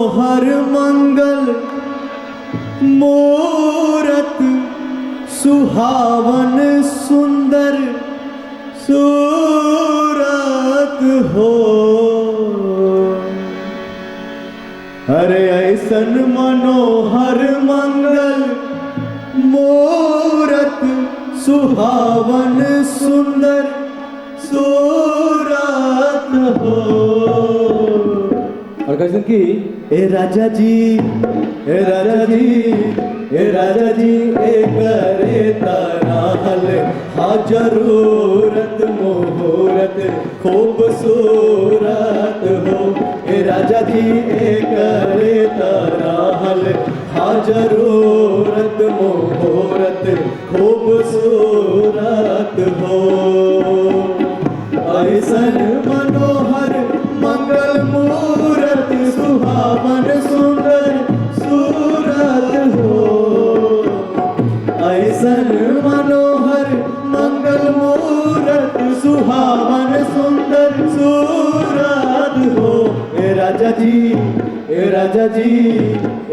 हर मंगल मूरत सुहावन सुंदर सूरत हो। अरे ऐसन मनोहर मंगल मूरत सुहावन सुंदर सूरत हो। और कहै की ए राजा जी, ए राजा जी, ए राजा जी, ए करे तराहल हा जरूरत मुहूर्त खूबसूरत हो। ए राजा जी, ए करे तराहल हा जरूरत मुहूर्त खूबसूरत हो। ऐसन मनोहर मंगल मूरत सुहावन सुंदर सूरत हो। ऐसन मनोहर मंगल मूरत सुहावन सुंदर सूरत हो। ए राजा जी, ए राजा जी,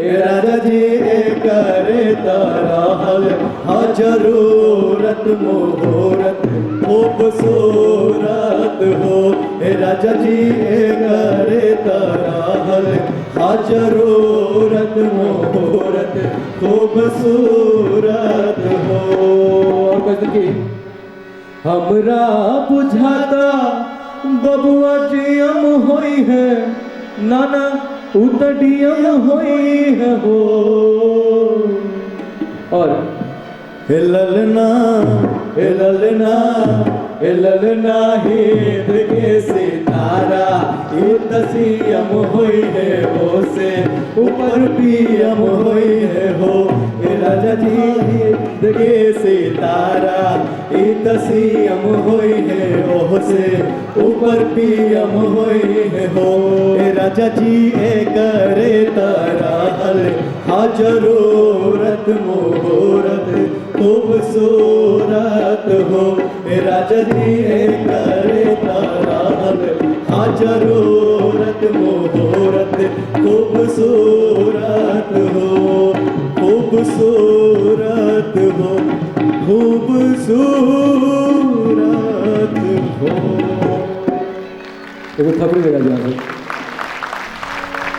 ए राजा जी, ए करे तरहल हा जरूरत मुहूर्त खूबसूरत हो। ए राजा जी, ए करे तरहल हा जरूरत मुहूर्त खूबसूरत हो। और कहै की हमरा बुझाता बबुआ जीएम होई है, नाना उ त डीएम होई है हो। और हे ललना, हे ललना, हे ललना हिंद के सितारा, ई त सीएम होई है हो से ऊपर पीएम होई है हो। हे राजा जी हिंद के सितारा, ई त सीएम होई है हो से ऊपर पीएम होई है हो। हे राजा जी, ए करे तरहल हा जरूरत मुहूर्त खूबसूरत हो। हे राजा जी, ए करे तरहल हा जरूरत मुहूर्त खूबसूरत हो, खूबसूरत हो, खूबसूरत हो। एगो थपड़ी लगा दिया।